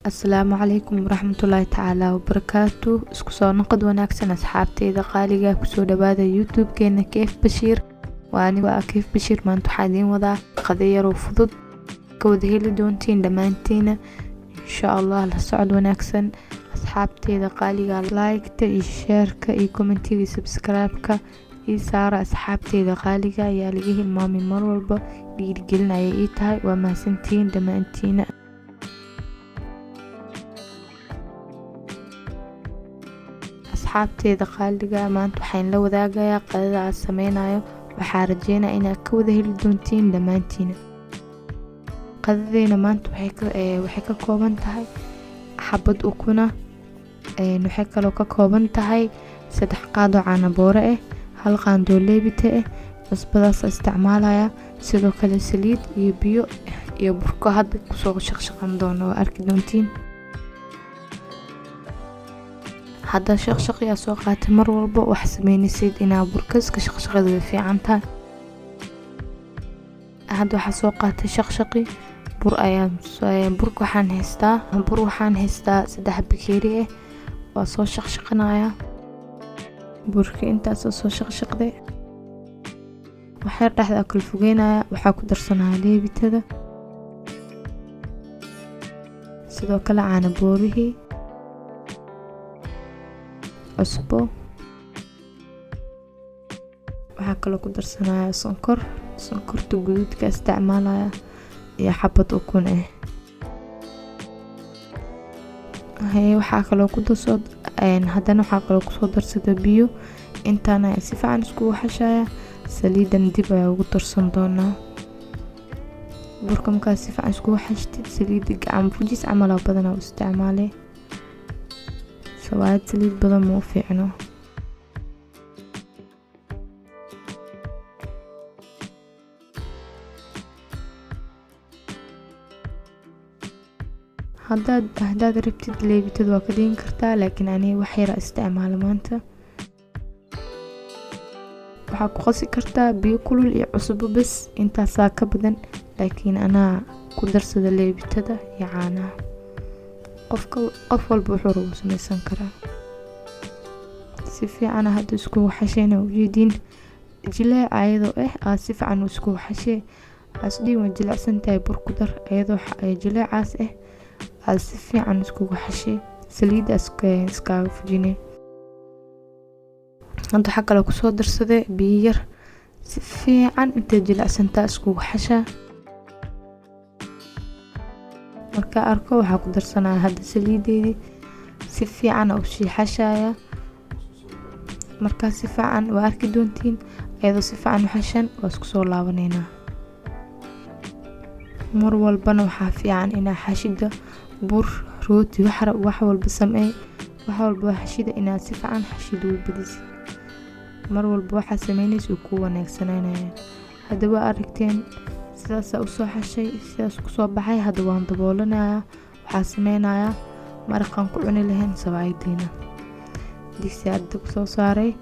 Asalaamu calaykum waraxmatullaahi tacaala wabarakaatu. Isku soo noqod wanaagsan, asxaabteyda qaaliga. Kusoo dhawaada YouTube-keena Keef Bashiir. Waa anigo ah Keef Bashiir. Maanta waxaa idiin wadaa qado yaroo fudud, ka wada heli doontiin dhammaantiina, insha Allah. La socod wanaagsan, asxaabteyda qaaliga. Like-ta iyo share-ka iyo comment-iga iyo subscribe-ka ii saara, asxaabteyda qaaliga. Ayaa laga hilmaamay, mar walba dhiirigelin ayay ii tahay. Waa mahadsantihiin dhammaantiina. Asxaabteyda qaaliga, maanta waxaan la wadaagayaa qadada aan sameynayo. Waxaa rajeynaya inaad ka wada heli doontiin dhammaantiina. Qadadeena maanta waxay ka kooban tahay xabad ukuna. Waxay kaloo ka kooban tahay 3 qaado caano boore ah, 1 qaandoo leebita ah, cusbadaas isticmaalaya, sidoo kale saliid iyo biyo iyo burko hadda kusoo shaqshaqan doono, waa arki doontiin. Hadda shaqshaqiyaa soo qaatay. Mar walba wax sameynaysid inaa burka iska shaqshaqada way fiican tahay. Hadda waxaa soo qaatay shaqshaqi bur ayaan burka waxaan haystaa, bur waxaan haystaa 3 bakeeri ah. Waa soo shaqshaqanaya burka. Intaasoo soo shaqshaqday, waxyar dhexda kala fogeynaya. Waxaa ku darsanaya leebitada, sidoo kale caano boorihii, cusbo. Waxaa kaloo ku darsanaya sonkor, sonkorta guduudka isticmaalaya, iyo xabad ukun ah. Waxaa kaloo ku darsoo haddana, waxaa kaloo kusoo darsada biyo. Intaana si fiican iskugu xashaya. Saliidan dib ayaa ugu darsan doonaa. Burka markaa si fiican iskugu xashtid, saliida gacan fujis camal aa badanaa u isticmaalay. Sawaayad saliid badan ma u fiicno. Hadaad rabtid, leebitada waa ka dhigin kartaa, laakiin aniga wax yara isticmaalo maanta. Waxaa ku qasi kartaa biyo kulul iyo cusbo bes, intaasaa ka badan, laakiin anaa ku darsada leebitada iyo caanaha. Qofka qof walba wuxuu rabo sameysan karaa. Si fiican hadda iskugu xasheyna, ujeediin jileec ayadoo ah aa si fiican iskugu xashee. Asdhiin waa jilicsan tahay, bur ku dar. Ayadoo jileecaas ah aad si fiican iskugu xashee, saliidda iskaaga fujinay. Hadda waxaa kaloo kusoo darsaday biyo yar. Si fiican intay jilicsantaa iskugu xashaa. Markaa arko, waxaa ku darsanaya hadda saliideedii. Si fiican u sii xashaya. Markaa si fiican waa arki doontiin ayadoo si fiican u xashan. Waa isku soo laabaneynaa. Mar walbana waxaa fiican inaa xashida bur, rooti, wax walba sameey, wax walba xashida inaad si fiican xashida u badisid. Mar walba waxaa sameynaysa uu kuu wanaagsananaya. Hadda waa aragteen, sidaasaa usoo xashay, sidaas kusoo baxay. Hadda waan daboolanayaa. Waxaa sameynayaa maraqaan ku cuni lahayn sawaayadiina. Digsi hadda kusoo saaray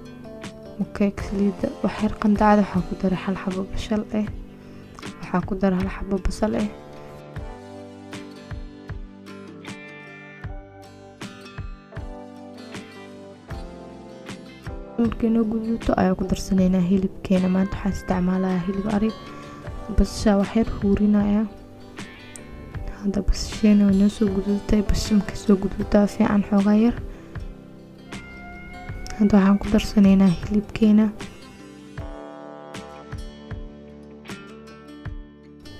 mukeeg, saliida waxyar qandacda. Waxaa ku daray 1 xabo bashal ah, waxaa ku daray 1 xabo basal ah. Markay noo guduuto ayaa ku darsanaynaa hilibkeena. Maanta waxaan isticmaalayaa hilib ari. Basasha waxyar huurinaya. Hadda basasheena way noo soo guduutay. Basasha markay soo guduutaa fiican xoogaa yar. Hadda waxaan ku darsanaynaa hilibkeena.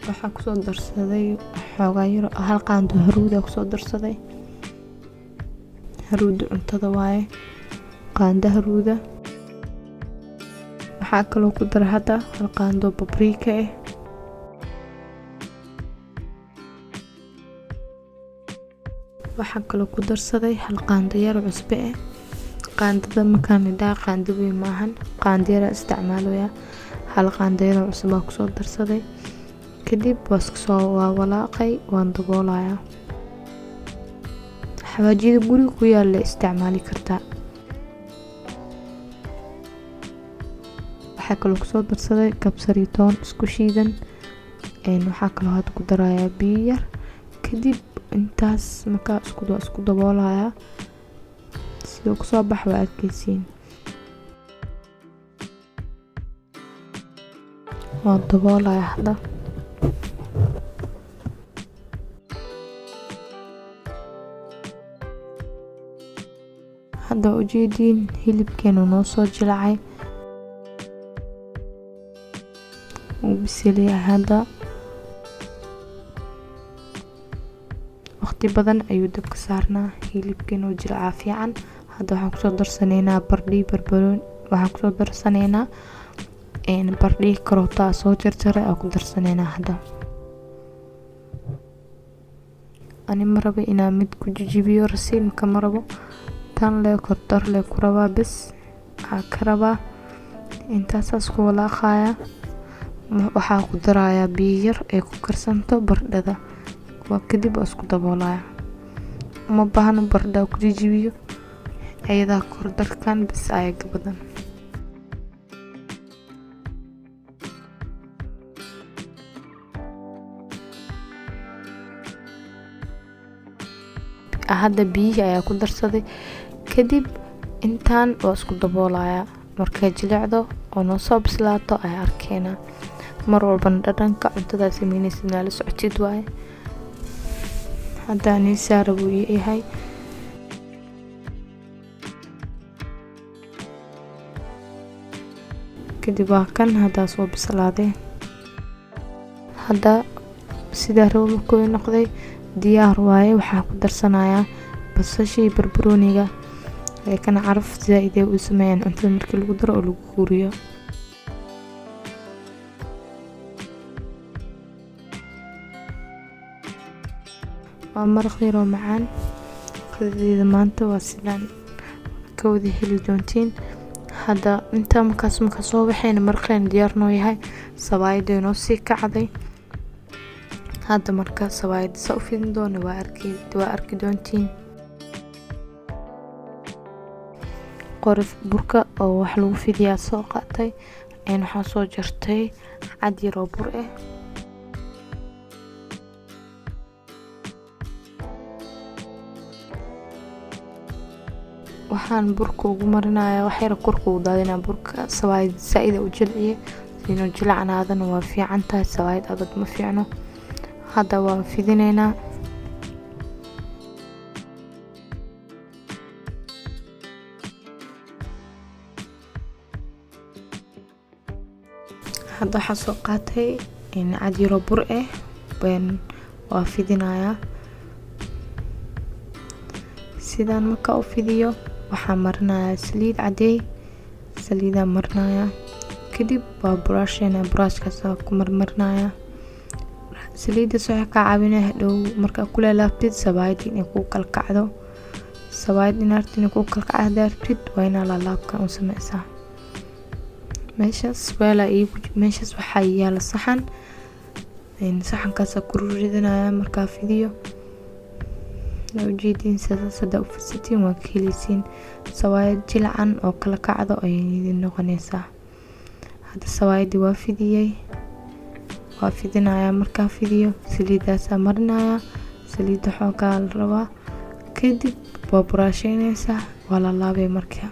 Waxaa kusoo darsaday xoogaa yar, 1 qaando haruuda kusoo darsaday. Haruuda cuntada waaye, qaando haruuda. Waxaa kaloo ku daray hadda 1 qaando paprika ah. Waxaa kaloo ku darsaday 1 qaando yar cusbo ah. Qaandada markaan idhaa, qaando weyn maahan, qaando yar isticmaalaya. 1 qaando yar cusbo kusoo darsaday. Kadib waa isku soo waa walaaqay, waan daboolayaa. Xawaajiyada guriga ku yaala isticmaali kartaa. Waxaa kaloo kusoo darsaday kabsar iyo toon isku shiidan. Waxaa kaloo hadda ku darayaa biyo yar. Kadib Intaas markaa isku daboolaya, sidoo kusoo bax waa arkeysiin. Waa daboolaya hadda. Hadda ujeediin hilibkeenu noo soo jilacay, wuu bisilyahay hadda. Waqti badan ayuu dabka saarnaa, hilibkeenu jilcaa fiican. Hadda waxaan kusoo darsaneynaa bardhii barbarooni, waxaan kusoo darsaneynaa bardhii karootaa soo jarjaray aa ku darsaneynaa. Hadda ani ma rabo inaan mid ku jijibiyo, rasiimka ma rabo, tan lee kordar lee ku rabaa bes waxaa ka rabaa. Intaasaas ku walaaqaya, waxaa ku darayaa biyo yar ay ku karsanto bardhada, waa kadib waa isku daboolaya. Uma baahno bardhaa ku jijibiyo, ayadaa kordarkan bes ayaga badan. Hadda biyihii ayaa ku darsaday, kadib intaan waa isku daboolaya. Markay jilicdo oo noo soo bislaato ayaa arkeynaa. Mar walbana dhadhanka cuntadaa sameyneysid inaa la socotid waaye. Hadda nii saara buu yahay. Kadib waa kan haddaa soo bislaaday. Hadda sidaa rabo markuu noqday, diyaar waaye. Waxaa ku darsanayaa basashii barbarooniga ee kana caraf zaa-id ay u sameeyaan cuntada markii lagu daro oo lagu huuriyo. Waa maraq yar oo macaan. Qadadeeda maanta waa sidaan, ka wada heli doontiin. Hadda intaa markaas markaa soo baxayna, maraqeena diyaar noo yahay, sabaayadda noo sii kacday. Hadda marka sabaayadda saa u fidin doona waa arki doontiin. Qorif burka oo wax lagu fidiyaa soo qaatay, waxaa soo jartay cad yar oo bur ah. Waxaan burka ugu marinayaa wax yar, korka ugu daadinaa burka. Sabaayad zaa-id u jilciye, inuu jilcanaadana waa fiican tahay, sabaayad adag ma fiicno. Hadda waan fidineynaa. Hadda waxaa soo qaatay cad yaroo bur ah, waa fidinayaa. Sidaan markaa u fidiyo, waxaa marinayaa saliid cadeey, saliidaa marinayaa. Kadib waa buraasheena, buraashkaas waa ku marmarinayaa saliidaas. Waxay kaa caawinaya hadhow markaa ku laalaabtid sabaayadda inay kuu kala kacdo. Sabaayad inaa rabtid inay kuu kala kacdo haddaa rabtid, waa inaa laalaabkan u sameysaa. Meeshaas weelaa iigu, meeshaas waxaa yaala saxan, saxankaasaa ku ridinayaa markaa fidiyo. Waa ujeediin, sidaas haddaa u fidsatiin waa ka heleysiin sabaayad jilcan oo kala kacdo ayay idin noqonaysaa. Hadda sabaayadii waa fidiyey, waa fidinayaa. Markaa fidiyo, saliidaasaa marinayaa, saliidda xoogaa la rabaa. Kadib waa buraasheyneysaa, waa laalaabay markaa.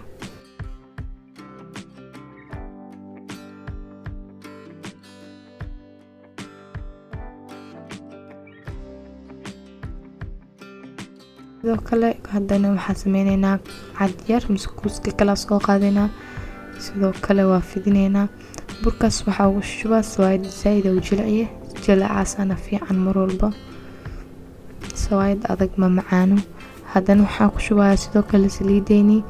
Sidoo kale haddana waxaan sameyneynaa cad yar mise kuuska kala soo qaadeynaa, sidoo kale waa fidineynaa. Burkaas waxaa ugu shubaa sawaayad zaa-id u jilciye, jilacaasana fiican mar walba, sawaayad adag ma macaano. Haddana waxaa ku shubayaa sidoo kale saliideynii,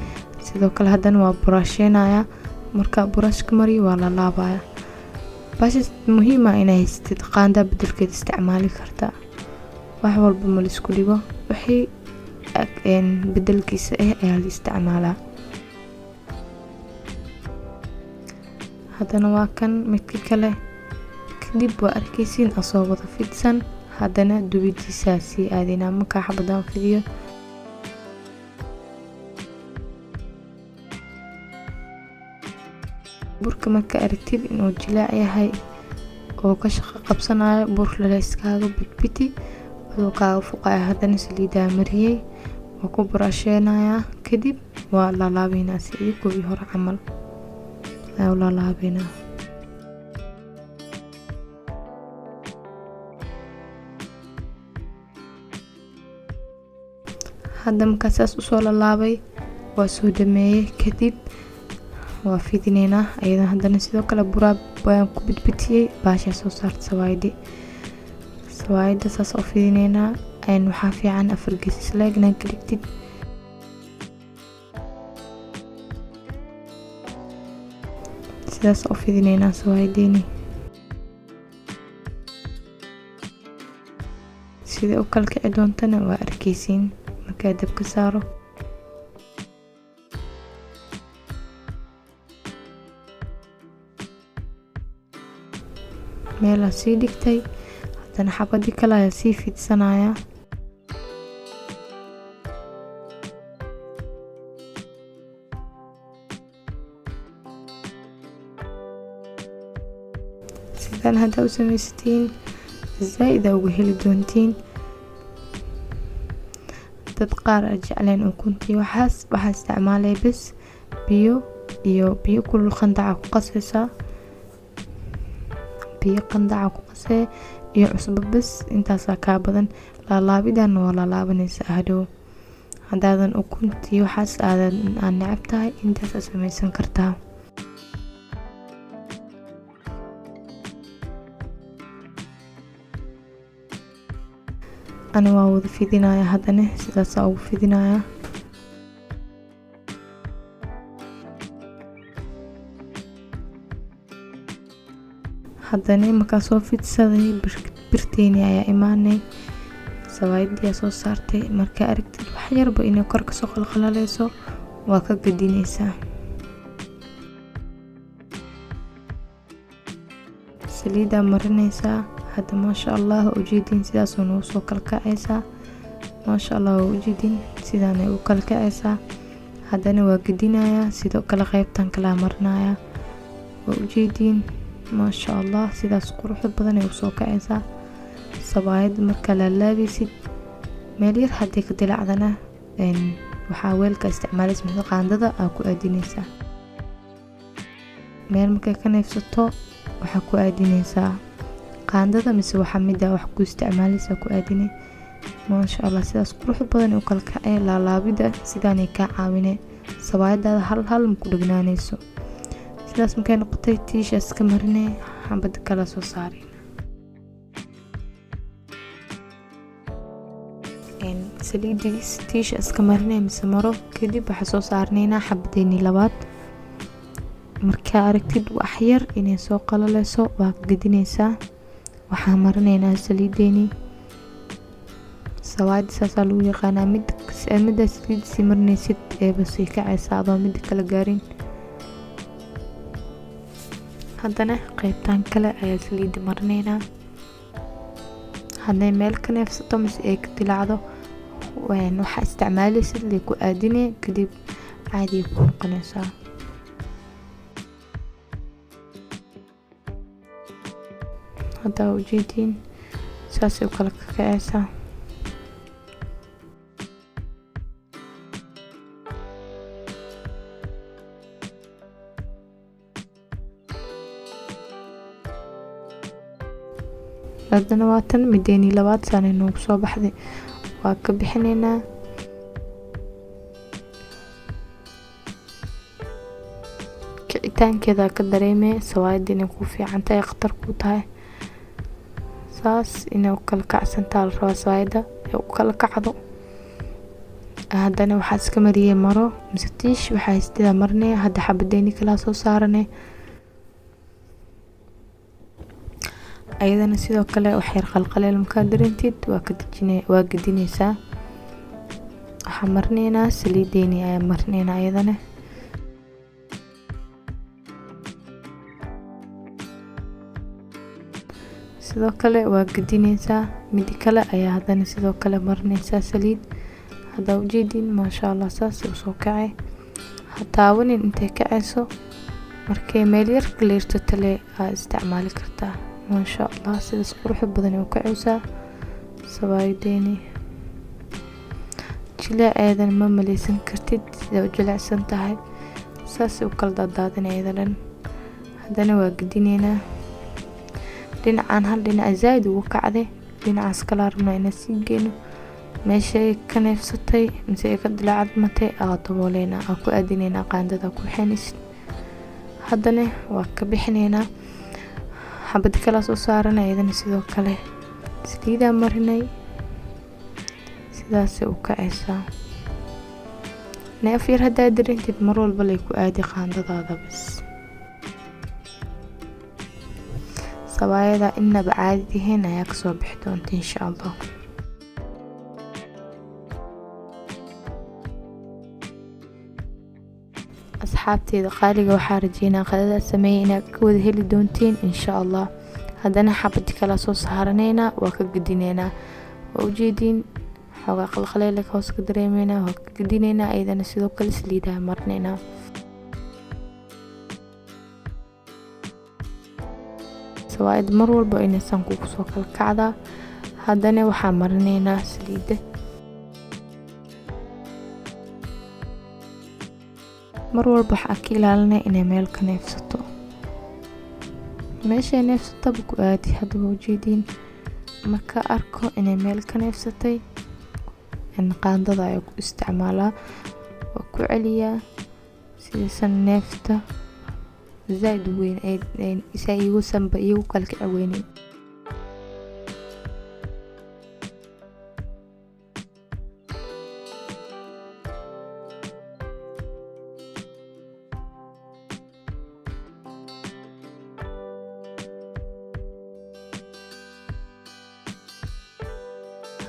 sidoo kale haddana waa buraasheynayaa. Markaa buraashka mariyo, waa la laabaya. Baashas muhiim ah inaa haysatid, qaandaa bedelkeed isticmaali kartaa. Wax walba ma laisku dhigo, wixii bedelkiisa ah ayaa la isticmaalaa. Haddana waa kan midka kale. Kadib waa arkeysiin asoo wada fidsan. Haddana dubidiisaa sii aadinaa markaa xabadaan fidiyo. Burka marka aragtid inuu jilaac yahay oo ka shaqo qabsanayo, bur lale iskaaga bitbiti. Adoo kaaga fuqaya. Haddana saliidaa mariyey, waa ku buraasheynayaa, kadib waa laalaabeynaa sidii kuwii hore camal ayaa u laalaabeynaa. Hadda markaa saas usoo lalaabay, waa soo dhameeyey, kadib waa fidineynaa ayadana. Haddana sidoo kale buraa baan ku bitbitiyey, baashaa soo saarta sawaayadi. Sawaayada saas oo fidineynaa. Waxaa fiican 4 gees isleeg inaad ka dhigtid. Sidaas oo fidineynaa sawaayadeeni. Sida u kala kici doontana waa arkeysiin markaa dabka saaro. Meelaa sii dhigtay, haddana xabadii kale ayaa sii fidsanaya. Sidaan haddaa u sameysatiin, zaa-id aa uga heli doontiin. Dad qaar a jecleen ukuntii waxaas, waxaa isticmaalaya bes biyo iyo biyo kulul. Qandaca ku qaseysaa, biyo qandaca ku qasee iyo cusbo bes, intaasaa kaa badan. Laalaabidan waa laalaabanaysaa hadhow. Haddaadan ukuntii waxaas aadan aan necab tahay, intaasaa sameysan kartaa. Ani waa wada fidinaya, haddana sidaasaa ugu fidinaya. Haddana markaa soo fidsaday, birteeni ayaa imaanay, sawaayadii soo saartay. Markaa aragtid wax yarba inay kor kasoo qalqalaleyso, waa ka gadineysaa. Saliidaa marineysaa. Hadda maasha Allah, waa ujeedin, sidaasoo nagu soo kala kaceysaa. Maasha Allah, waa ujeedin, sidaanay u kala kaceysaa. Haddana waa gedinayaa, sidoo kale qeybtan kalaa marinaya. Waa ujeediin, maasha Allah, sidaas quruxda badan ay usoo kaceysaa sabaayad. Markaa laalaabaysid, meel yar haddii ka dilaacdana, waxaa weelka isticmaalaysa mise qaandada aa ku aadineysaa. Meel markay ka neefsato, waxaa ku aadineysaa qaandada mise waxa mida wax ku isticmaalaysaa ku aadine. Maasha Allah, sidaas quruxda badan u kala kacee. Laalaabida sidaanay kaa caawine, sabaayadaada hal hal ma ku dhegnaaneyso. Sidaas markay noqotay, tiisha iska marine, xabada kala soo saareen. Saliidii tiisha iska marine mise maro, kadib waxaa soo saarneynaa xabadeeni labaad. Markaa aragtid wax yar inay soo qalaleyso, waa gedineysaa. Waxaa marineynaa saliideeni. Sawaayada saasaa lagu yaqaanaa, mid mida saliid sii marineysid eeba sii kaceysa adoo mida kala gaarin. Haddana qeybtan kale ayaa saliida marineynaa. Hadday meel ka neefsato mise ay ka dilaacdo, waxaa isticmaaleysid lay ku aadine, kadib caadiya ku noqoneysaa. Haddaa ujeediin, saasay u kala kakaceysaa. Haddana waa tan mideeni labaad, saanay noogu soo baxday. Waa ka bixineynaa. Kicitaankeeda ka dareemee sawaayada inay ku fiican tahay, khatar ku tahay. Saas inay u kala kacsantaa la rabaa, sawaayada ay u kala kacdo. Haddana waxaa iska mariyey maro mise tiish, waxaa haysteeda marinaya. Hadda xabadeeni kalaa soo saaranay, ayadana sidoo kale wax yar qalqaleel markaa dareentid, waa ka dejine, waa gedineysaa. Waxaa marineynaa saliideeni ayaa marineynaa ayadana. Sidoo kale waa gedineysaa. Midi kale ayaa haddana sidoo kale marineysaa saliid. Haddaa ujeedin, maasha Allah, saas usoo kacay. Ha taabanin intay kaceyso. Markay meel yar kaleerto tale aa isticmaali kartaa. Maasha Allah, sidaas quruxda badan ay u kaceysaa. Sawaayadeeni jileeceedan ma maleysan kartid sida u jilicsan tahay, saasay u kala daadaadinay iyada dhan. Haddana waa gedineynaa dhinacan, hal dhinac zaaid ugu kacday, dhinacaas kala rabnaa inaan sii geyno. Meeshay ka neefsatay mise ay ka dilaacadmatay aa dabooleynaa, aa ku aadineynaa qaandada ku xeenaysid. Haddana waa ka bixineynaa, xabad kala soo saarana, iyadana sidoo kale saliidaa marinay, sidaasay u kacaysaa. Neef yar haddaa dareentid, mar walba lay ku aadi qaandadaada bas. Sawaayada inaba caadi ahayn ayaa kasoo bixi doonta insha Allah. Asxaabteeda qaaliga, waxaa rajeynaa qadada sameeyay inaad ka wada heli doontiin insha Allah. Haddana xabad kala soo saaraneynaa, waa ka gedineynaa. Waa ujeediin, xoogaa qalqaleelka hoos ka dareemeynaa, waa ka gedineynaa. Iyadana sidoo kale saliidaha marineynaa. Sawaayad mar walba inaysan kugu soo kala kacdaa. Haddana waxaa marineynaa saliida. Mar walba waxaa ka ilaalinaya inay meel ka neefsato, meeshay neefsataba ku aadi. Haddaba ujeediin, marka arko inay meel ka neefsatay, qaandada ayaa ku isticmaalaa, waa ku celiyaa sidaysan neefta zaaid u weyn isa igusanba iigu kala kici weynin.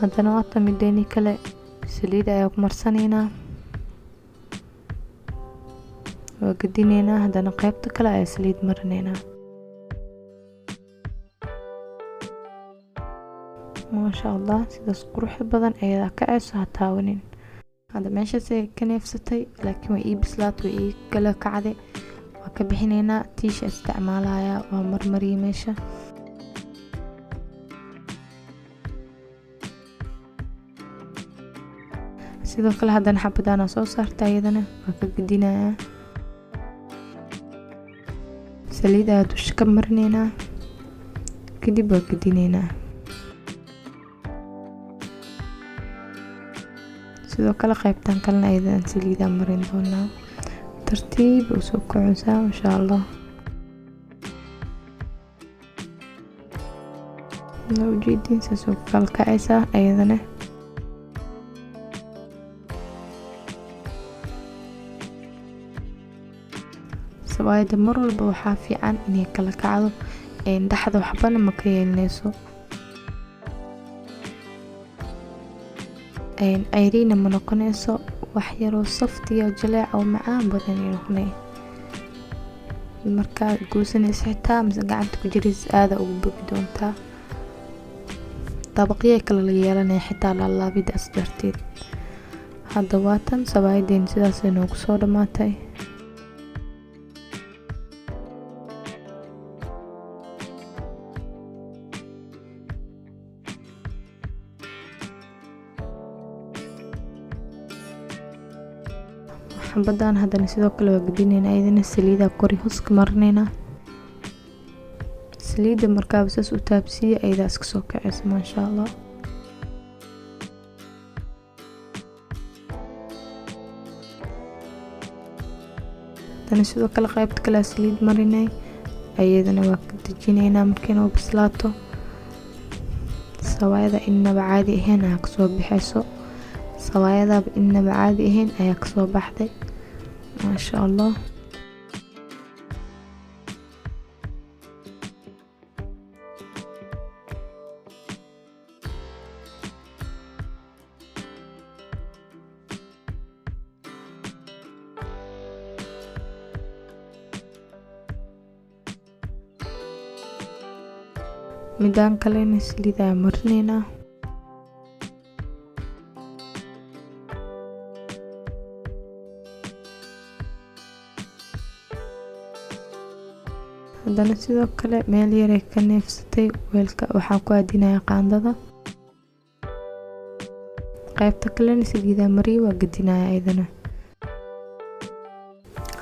Haddana waata mideeni kale, saliid ayaa ku marsaneynaa, waa gedineynaa. Haddana qaybta kale ayaa saliid marineynaa. Maasha Allah, sidaas quruxda badan ayadaa kacayso, ha taawanin. Hadda meeshaasay ka neefsatay, laakiin way ii bislaatay, way ii kala kacday. Waa ka bixineynaa. Tiisha isticmaalaya, waa marmariyay meesha. Sidoo kale haddana xabadaana soo saarta, iyadana waa ka gedinayaa, saliid ayaa dusha ka marineynaa, kadib waa gedineynaa. Sidoo kale qaybtan kalena iyadana saliidaa marin doonaa. Tartiib usoo kacaysaa insha Allah. Ujeediin, saas oo kala kacaysaa iyadana. Sawaayada mar walba waxaa fiican inay kala kacdo, dhexda waxbana ma ka yeelanayso, ceyriina ma noqonayso, wax yaroo saftiya jileec oo macaan badan ay noqonay. Markaa goosanaysa xitaa mise gacanta ku jiraysa, aada ugu bogi doontaa. Dabaqyo kale la yeelanaya xitaa laalaabidaas darteed. Hadda waatan sawaayadeen, sidaasay noogu soo dhamaatay. Xabadan haddana sidoo kale waa gedineyna, iyadana saliidaa kori hoos ka marineynaa. Saliidda markaaba saas u taabsiiya, ayadaa iska soo kacaysa maasha Allah. Haddana sidoo kale qaybta kale saliid marinay, ayadana waa ka dejineynaa markay noo bislaato. Sawaayada inaba caadi ahayn ayaa kasoo baxayso, sawaayadaba inaba caadi ahayn ayaa kasoo baxday maasha Allah. Midaan kalena saliid ayaa marineynaa. Haddana sidoo kale meel yaray ka neefsatay, weelka waxaa ku aadinaya qaandada. Qaybta kalena saliidaa mariya, waa gadinaya iyadana.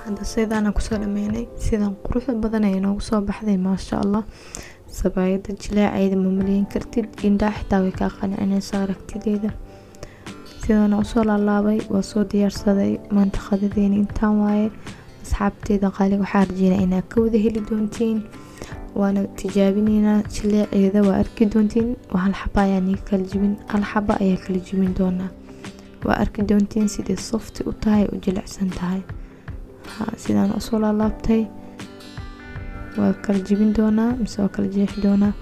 Hadda sidaana kusoo dhameynay. Sidan quruxda badan ay noogu soo baxday, maasha Allah. Sabaayada jileeceeda ma maleyn kartid, indhaha xitaa way kaa qancinaysaa aragtideeda. Sidaana usoo laalaabay, waa soo diyaarsaday. Maanta qadadeena intaan waaye. Asxaabteeda qaaliga, waxaa rajeynaa inaad ka wada heli doontiin, waana tijaabineynaa jileeceeda, waa arki doontiin. Hal xaba ayaa niga kala jibin, hal xaba ayaa kala jibin doonaa. Waa arki doontiin siday soft u tahay, u jilicsan tahay. Sidaan usoo laalaabtay, waa kala jibin doonaa mise waa kala jeexi doonaa.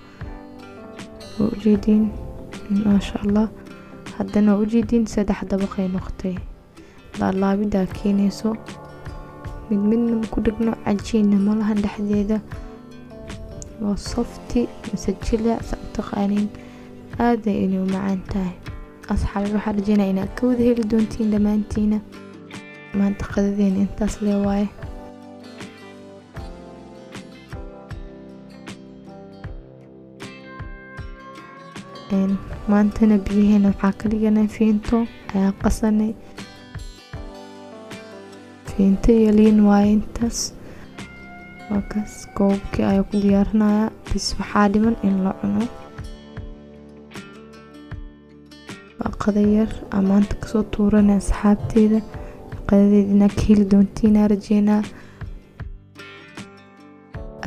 Waa ujeediin, maasha Allah. Haddana waa ujeediin, saddex dabaqay noqotay. Laalaabidaa keenayso mid midna ku dhegno, cajiinna malahan dhexdeeda. Waa soft mise jilic sa u taqaaniin, aaday inay u macaan tahay. Asxaabi, waxaa rajeynaya inaad ka wada heli doontiin dhammaantiina. Maanta qadadeena intaas lee waaye. Maantana biyaheena waxaa ka dhiganay fiinto ayaa qasanay, fiinto iyo liin waaye intaas. Waa kaas, koobkii ayaa ku diyaarinaya bis, waxaa dhiman in la cuno. Waa qada yar aan maanta kasoo tuuranay. Asxaabteeda, qadadeeda inaad ka heli doontiin aa rajeynaa.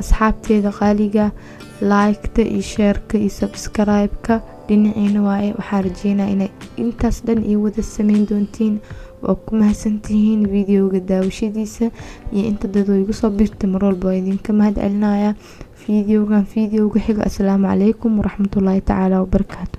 Asxaabteeda qaaliga, like-ta iyo share-ka iyo subscribe-ka dhinaciina waaye. Waxaa rajeynaa inay intaas dhan ii wada sameyn doontiin. Waa ku mahadsantihiin videoga daawashadiisa iyo inta dad oo igu soo biirtay. Mar walba waa idinka mahad celinaya. Videogan videoga xiga, asalaamu calaykum waraxmatullaahi tacaala wabarakaatu.